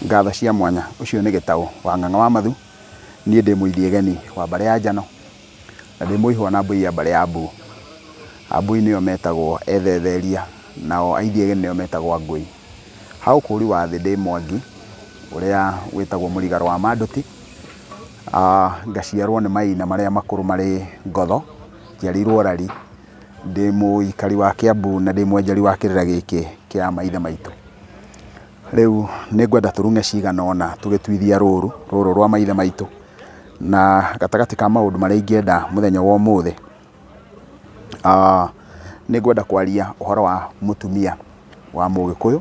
Ngatho cia mwanya. Ũcio nĩ Gĩtaũ wa Ng'ang'a wa Mathu. Niĩ ndĩ mũithiegeni wa mbarĩ ya Njano na ndĩ mũihwa na mbũi ya mbarĩ ya Mbu. Ambui nĩo metagwo ethetheria, nao aithiegeni nĩo metagwo angũi. Ha ũkũri wa thĩ ndĩ Mwangi ũrĩa wĩtagwo Mũrigarũ wa Manduti. Ngaciarwo nĩ maina marĩa makũrũ marĩ Ngotho, njiarĩirwo Rari. Ndĩ mũikari wa Kiambu na ndĩ mwenjeri wa kĩrĩra gĩkĩ kĩa maithe maitũ. Rĩu nĩ ngwenda tũrung'e cigana ũna tũgĩtuithia rũru rũrũ rwa maithe maitũ, na gatagatĩ ka maũndũ marĩa ingĩenda mũthenya wa ũmũthĩ, nĩ ngwenda kwaria ũhoro wa mũtumia wa Mũgĩkũyũ.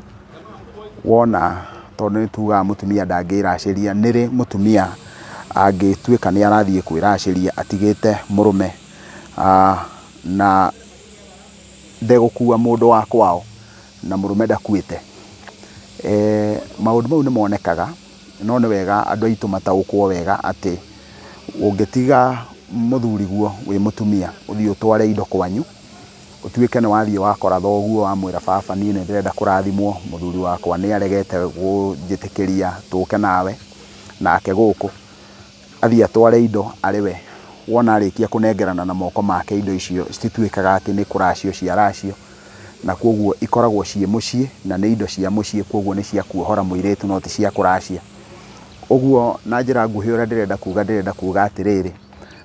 Wona tondũ nĩ tugaga mũtumia ndangĩracĩria, nĩrĩ mũtumia angĩtuĩka nĩ arathiĩ kwĩracĩria atigĩte mũrũme, na ndegũkua mũndũ wa kwao na mũrũme ndakuĩte. Maũndũ mau nĩ monekaga, no nĩ wega andũ aitũ mataũkwo wega atĩ ũngĩtiga mũthuriguo wĩ mũtumia ũthiĩ ũtware indo kwanyu, ũtuĩke nĩ wathiĩ wakora thoguo wamwĩra baba niĩ nĩ ndĩrenda kũrathimwo, mũthuri wakwa nĩ aregete kũnjĩtĩkĩria tũke nawe nake gũkũ, athiĩ atware indo arĩ we. Wona arĩkia kũnengerana na moko make indo icio citituĩkaga atĩ nĩ kũracio ciaracio, na koguo ikoragwo ciĩ mũciĩ na nĩ indo cia mũciĩ, koguo nĩ cia kuohora mũirĩtu no ti cia kũracia. Ũguo na njĩra nguhĩ ũrĩa ndĩrenda kuga atĩrĩrĩ,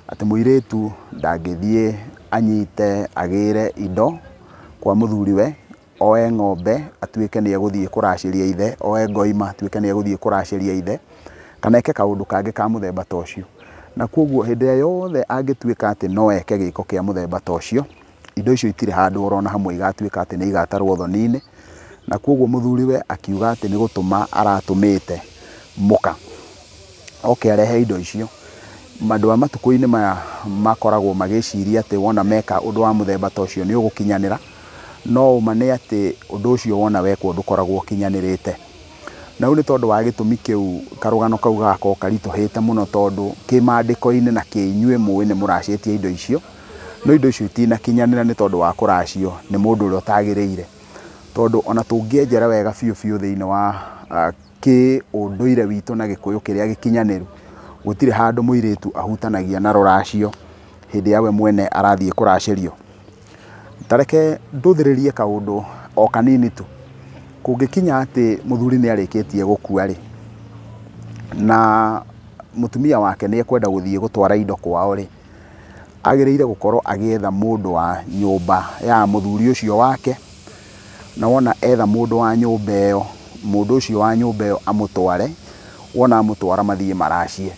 atĩ mũirĩtu ndangĩthiĩ anyite agĩre indo kwa mũthuriwe, oe ng'ombe atuĩke nĩ egũthiĩ kũracĩria ithe, oe ngoima atuĩke nĩ egũthiĩ kũracĩria ithe, kana eke kaũndũ kangĩ ka mũthemba ta ũcio. Na koguo hĩndĩ ĩrĩa yothe angĩtuĩka atĩ no eke gĩko kĩa mũthemba ta ũcio, indo icio itirĩ handũ orona hamwe igatuĩka atĩ nĩ igatarwo thoni-inĩ, na koguo mũthuriwe akiuga atĩ nĩ gũtũma aratũmĩte mũka oke arehe indo icio. Andũ a matukũ-inĩ maya makoragwo magĩciria atĩ wona meka ũndũ wa mũthemba ta ũcio nĩ ũgũkinyanĩra, no ũma nĩ atĩ ũndũ ũcio wona wekwo ndũkoragwo ũkinyanĩrĩte. Na rĩu nĩ tondũ wa gĩtũmi kĩu karũgano kau gagakorwo karitũhĩte mũno, tondũ kĩmandĩko-inĩ na kĩinyuĩ mũĩ nĩ mũracĩtie indo icio, no indo icio itinakinyanĩra nĩ tondũ wa kũracio nĩ mũndũ ũrĩa ũtagĩrĩire. Tondũ ona tũngĩenjera wega biũ biũ thĩinĩ wa kĩũndũire witũ na Gĩkũyũ kĩrĩa gĩkinyanĩru, gũtirĩ handũ mũirĩtu ahutanagia na rũracio hĩndĩ ya we mwene arathiĩ kũracĩrio. Ta reke ndũthĩrĩrie kaũndũ o kanini tu. Kũngĩkinya atĩ mũthuri nĩ arĩkĩtie gũkua rĩ, na mũtumia wake nĩ ekwenda gũthiĩ gũtwara indo kwao rĩ, agĩrĩire gũkorwo agĩetha mũndũ wa nyũmba ya mũthuri ũcio wake, na wona etha mũndũ wa nyũmba ĩyo, mũndũ ũcio wa nyũmba ĩyo amũtware, wona amũtwara mathiĩ maracie.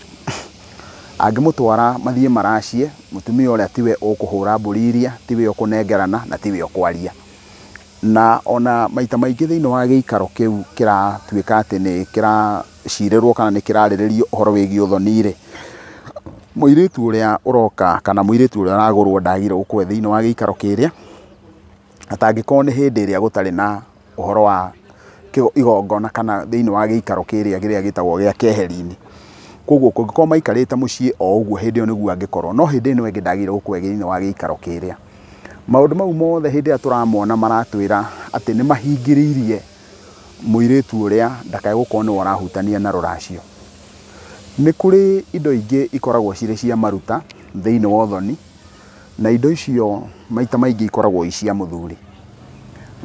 Angĩmũtwara mathiĩ maracie, mũtumia ũrĩa tiwe ũkũhũra mbũri iria, tiwe ũkũnengerana na tiwe ũkwaria. Na ona maita maingĩ thĩinĩ wa gĩikaro kĩu kĩratuĩka atĩ nĩ kĩracirĩrwo kana nĩ kĩrarĩrĩrio ũhoro wĩgiĩ ũthoni rĩ, mũirĩtu ũrĩa ũroka kana mũirĩtu ũrĩa ũragũrwo ndagĩrĩirwo gũkorwo thĩinĩ wa gĩikaro kĩrĩa, atangĩkorwo nĩ hĩndĩ ĩrĩa gũtarĩ na ũhoro wa igongona kana thĩinĩ wa gĩikaro kĩrĩa kĩrĩa gĩtagwo gĩa keheri-inĩ. Koguo kũngĩkorwo maikarĩte mũciĩ o ũguo hĩndĩ ĩyo nĩguo angĩkorwo, no hĩndĩ ĩno ĩngĩ ndagĩrĩirwo gũkorwo thĩinĩ wa gĩikaro kĩrĩa. Maũndũ mau mothe hĩndĩ ĩrĩa tũramona maratwĩra atĩ nĩ mahingĩrĩirie mũirĩtu ũrĩa ndakae gũkorwo nĩwe ũrahutania na rũracio. Nĩ kũrĩ indo ingĩ ikoragwo cirĩ cia maruta thĩinĩ wa ũthoni, na indo icio maita maingĩ ikoragwo i cia mũthuri,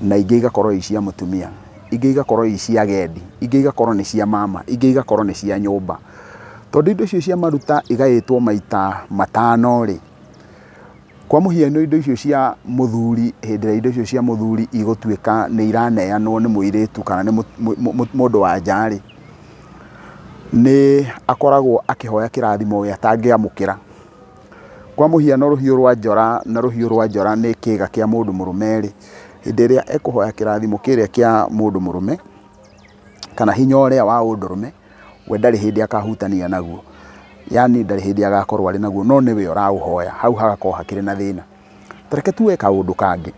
na ingĩ igakorwo i cia mũtumia, ingĩ igakorwo i cia agendi, ingĩ igakorwo nĩ cia mama, ingĩ igakorwo nĩ cia nyũmba. Tondũ indo icio cia maruta igaĩtwo maita matano rĩ, kwa mũhiano indo icio cia mũthuri, hĩndĩ ĩrĩa indo icio cia mũthuri igũtuĩka nĩ iraneanwo nĩ mũirĩtu kana nĩ mũndũ wa nja rĩ, nĩ akoragwo akĩhoya kĩrathimo we atangĩamũkĩra. Kwa mũhiano rũhiũ rwa njora na rũhiũ rwa njora nĩ kĩga kĩa mũndũ mũrũme rĩ, hĩndĩ ĩrĩa ekũhoya kĩrathimo kĩrĩa kĩa mũndũ mũrũme kana hinya ũrĩa wa ũndũrũme, we ndarĩ hĩndĩ akahutania naguo, yani ndarĩ hĩndĩ agakorwo arĩ naguo, no nĩwe ũraũhoya, hau hagakorwo hakĩrĩ na thĩna. Ta reke tuwe kaũndũ kangĩ.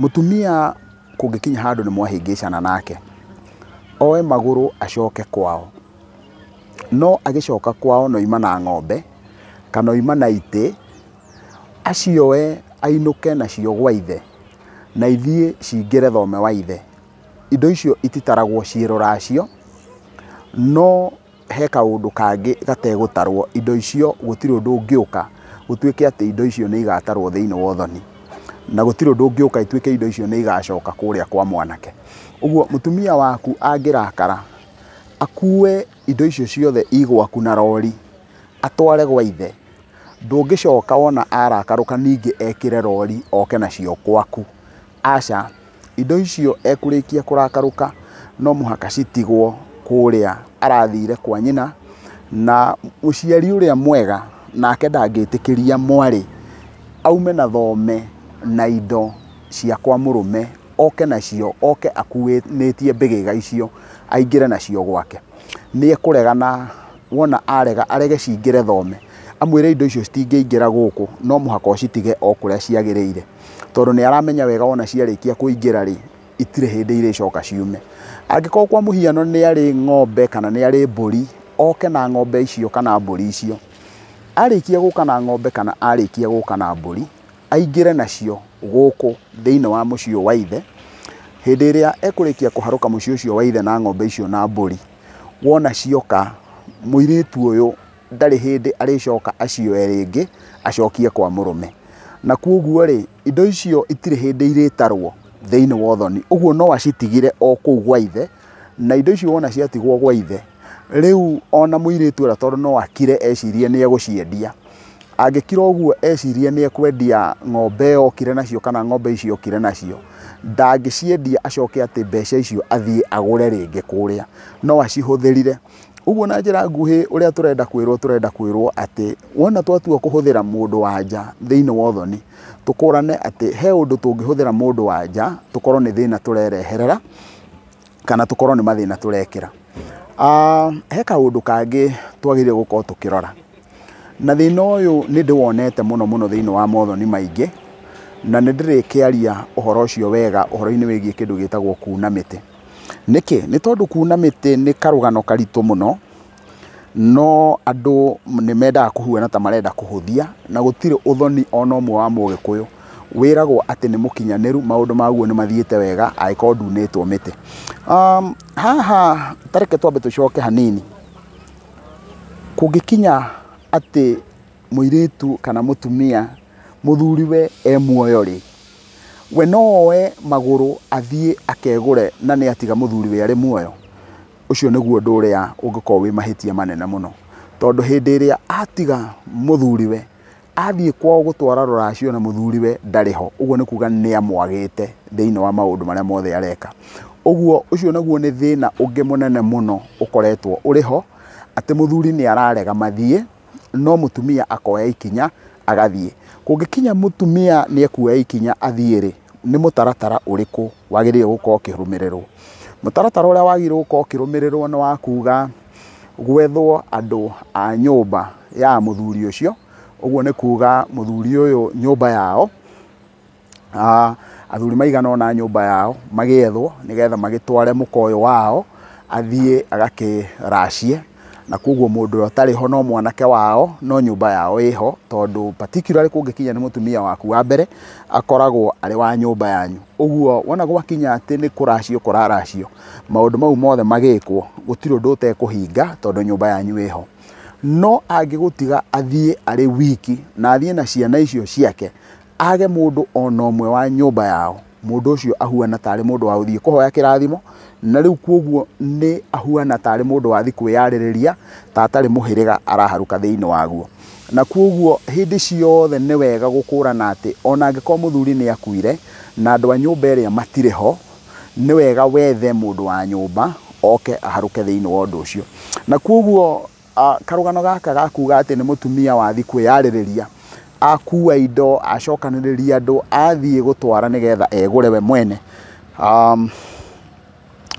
Mũtumia kũngĩkinya handũ nĩ mwahĩngĩcana nake, oe magũrũ acoke kwao, no agĩcoka kwao no ima na ng'ombe kana oima na itĩ, acioe ainũke nacio gwa ithe na ithiĩ cingĩre thome wa ithe. Indo icio ititaragwo ciĩ rũracio, No he kaũndũ kangĩ gategũtarwo, indo icio gũtirĩ ũndũ ũngĩũka gũtuĩke atĩ indo icio nĩ igatarwo thĩinĩ wa ũthoni, na gũtirĩ ũndũ ũngĩũka ituĩke indo icio nĩ igacoka kũrĩa kwa mwanake. Ũguo mũtumia waku angĩrakara akue indo icio ciothe igwaku na rori atware gwa ithe, ndũngĩcoka wona arakarũka ningĩ ekĩre rori oke nacio gwaku. Aca, indo icio ekũrĩkia kũrakarũka no mũhaka citigwo kũrĩa arathire kwa nyina, na mũciari ũrĩa mwega nake ndangĩtĩkĩria mwarĩ aume na thome na indo cia kwa mũrũme oke nacio, oke akuĩtie mbĩgĩga icio aingĩre nacio gwake. Nĩ ekũregana, wona arega arege cingĩre thome, amwĩre indo icio citingĩingĩra gũkũ, no mũhaka ũcitige o kũrĩa ciagĩrĩire, tondũ nĩ aramenya wega wona ciarĩkia kũingĩra rĩ, itirĩ hĩndĩ irĩcoka ciume. Angĩkorwo kwa mũhiano nĩ arĩ ng'ombe kana nĩ arĩ mbũri, oke na ng'ombe icio kana mbũri icio. Arĩkia gũka na ng'ombe kana arĩkia gũka na mbũri, aingĩre nacio gũkũ thĩinĩ wa mũciĩ wa ithe. Hĩndĩ ĩrĩa ekũrĩkia kũharũka mũciĩ ũcio wa ithe na ng'ombe icio na mbũri, wona cioka mũirĩtu ũyũ ndarĩ hĩndĩ arĩcoka acioe rĩngĩ acokie kwa mũrũme. Na koguo rĩ, indo icio itirĩ hĩndĩ irĩtarwo thĩinĩ wa ũthoni, ũguo no acitigire o kũu gwa ithe, na indo icio wona ciatigwo gwa ithe, rĩu ona mũirĩtu ũrĩa tondũ no akire ecirie nĩ egũciendia, angĩkira ũguo ecirie nĩ ekwendia ng'ombe ĩyo okire nacio kana ng'ombe icio okire nacio, ndangĩciendia acoke atĩ mbeca icio athiĩ agũre rĩngĩ kũrĩa, no acihũthĩrire. Ũguo na njĩra nguhĩ ũrĩa tũrenda kwĩrwo atĩ wona twatua kũhũthĩra mũndũ wa nja thĩinĩ wa ũthoni, tũkũrane atĩ he ũndũ tũngĩhũthĩra mũndũ wa nja tũkorwo nĩ thĩna tũrereherera kana tũkorwo nĩ mathĩna tũrekĩra. He kaũndũ kangĩ twagĩrĩire gũkorwo tũkĩrora, na thĩna ũyũ nĩ ndĩwonete mũno mũno thĩinĩ wa mothoni maingĩ, na nĩ ndĩrĩkĩaria ũhoro ũcio wega ũhoro-inĩ wĩgiĩ kĩndũ gĩtagwo kuna mĩtĩ. Nĩkĩ? Nĩ tondũ kuna mĩtĩ nĩ karũgano karitũ mũno, no andũ nĩ mendaga kũhuana ta marenda kũhũthia, na gũtirĩ ũthoni ona ũmwe wa mũgĩkũyũ wĩragwo atĩ nĩ mũkinyanĩru, maũndũ maguo nĩ mathiĩte wega angĩkorwo ndunĩtwo mĩtĩ. Haha ta reke twambe tũcoke hanini. Kũngĩkinya atĩ mũirĩtu kana mũtumia mũthuriwe e muoyo rĩ, we no oe magũrũ athiĩ akegũre na nĩ atiga mũthuriwe arĩ muoyo, ũcio nĩguo ũndũ ũrĩa ũngĩkorwo wĩ mahĩtia manene mũno, tondũ hĩndĩ ĩrĩa atiga mũthuriwe athiĩ kwao gũtwara rũracio na mũthuriwe ndarĩ ho, ũguo nĩ kuga nĩ amwagĩte thĩinĩ wa maũndũ marĩa mothe areka. Ũguo ũcio naguo nĩ thĩna ũngĩ mũnene mũno ũkoretwo ũrĩ ho, atĩ mũthuri nĩ ararega mathiĩ, no mũtumia akoya ikinya agathiĩ. Kũngĩkinya mũtumia nĩ ekuoya ikinya athiĩ rĩ, nĩ mũtaratara ũrĩkũ wagĩrĩire gũkorwo ũkĩrũmĩrĩrwo? Mũtaratara ũrĩa wagĩrĩirwo gũkorwo ũkĩrũmĩrĩrwo nĩ wa kuga gwethwo andũ a nyũmba ya mũthuri ũcio, ũguo nĩ kuga mũthuri ũyũ nyũmba yao, athuri maigana ũna nyũmba yao magĩethwo nĩgetha magĩtware mũka ũyũ wao athiĩ agakĩracie, na koguo mũndũ ũrĩa ũtarĩ ho no mwanake wao, no nyũmba yao ĩho, tondũ particularly kũngĩkinya nĩ mũtumia waku wa mbere akoragwo arĩ wa nyũmba yanyu. Ũguo wona gwakinya atĩ nĩ kũracio kũraracio, maũndũ mau mothe magĩkwo gũtirĩ ũndũ ũtekũhinga tondũ nyũmba yanyu ĩho. No angĩgũtiga athiĩ arĩ wiki na athiĩ na ciana icio ciake, age mũndũ ona ũmwe wa nyũmba yao, mũndũ ũcio ahuana tarĩ mũndũ wa gũthiĩ kũhoya kĩrathimo, na rĩu koguo nĩ ahuana tarĩ mũndũ wathiĩ kwĩyarĩrĩria ta atarĩ mũhĩrĩga araharũka thĩinĩ waguo. Na koguo hĩndĩ ciothe nĩ wega gũkũrana atĩ ona angĩkorwo mũthuri nĩ akuire na andũ a nyũmba ĩrĩa matirĩ ho, nĩ wega wethe mũndũ wa nyũmba oke aharũke thĩinĩ wa ũndũ ũcio. Na koguo karũgano gaka ga kuga atĩ nĩ mũtumia wathiĩ kwĩyarĩrĩria, akua indo, acokanĩrĩria andũ, athiĩ gũtwara nĩgetha egũre we mwene,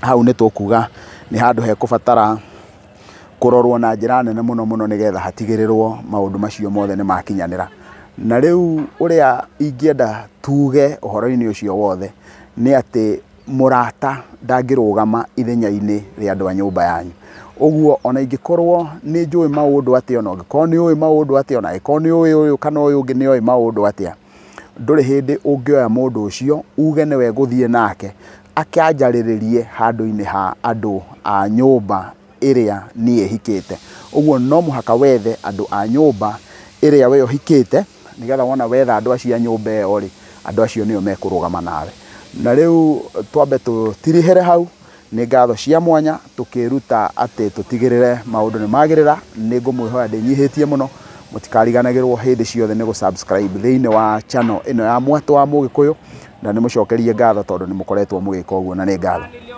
hau nĩ tũkuga nĩ handũ hekũbatara kũrorwo na njĩra nene mũno mũno nĩgetha hatigĩrĩrwo maũndũ macio mothe nĩ makinyanĩra. Na rĩu ũrĩa ingĩenda tuge ũhoro-inĩ ũcio wothe nĩ atĩ mũrata ndangĩrũgama ithenya-inĩ rĩa andũ a nyũmba yanyu. Ũguo ona ingĩkorwo nĩ njũĩ maũndũ atĩa, ona ũngĩkorwo nĩ ũĩ maũndũ atĩa, ona angĩkorwo nĩ ũĩ ũyũ kana ũyũ ũngĩ nĩ oĩ maũndũ atĩa, ndũrĩ hĩndĩ ũngĩoya mũndũ ũcio uge nĩwe ngũthiĩ nake akanjarĩrĩrie handũ-inĩ ha andũ a nyũmba ĩrĩa niĩ hikĩte. Ũguo no mũhaka wethe andũ a nyũmba ĩrĩa we ũhikĩte, nĩgetha wona wetha andũ acio a nyũmba ĩyo rĩ, andũ acio nĩo mekũrũgama nawe. Na rĩu twambe tũtirihĩre hau, nĩ ngatho cia mwanya tũkĩruta atĩ tũtigĩrĩre maũndũ nĩ magĩrĩra. Nĩ ngũmwĩhoya ndĩnyihĩtie mũno, mũtikariganagĩrwo hĩndĩ ciothe nĩ gũ-subscribe thĩinĩ wa channel ĩno ya Mwatũ wa Mũgĩkũyũ, na nĩ mũcokerie ngatho tondũ nĩ mũkoretwo mũgĩka ũguo, na nĩ ngatho.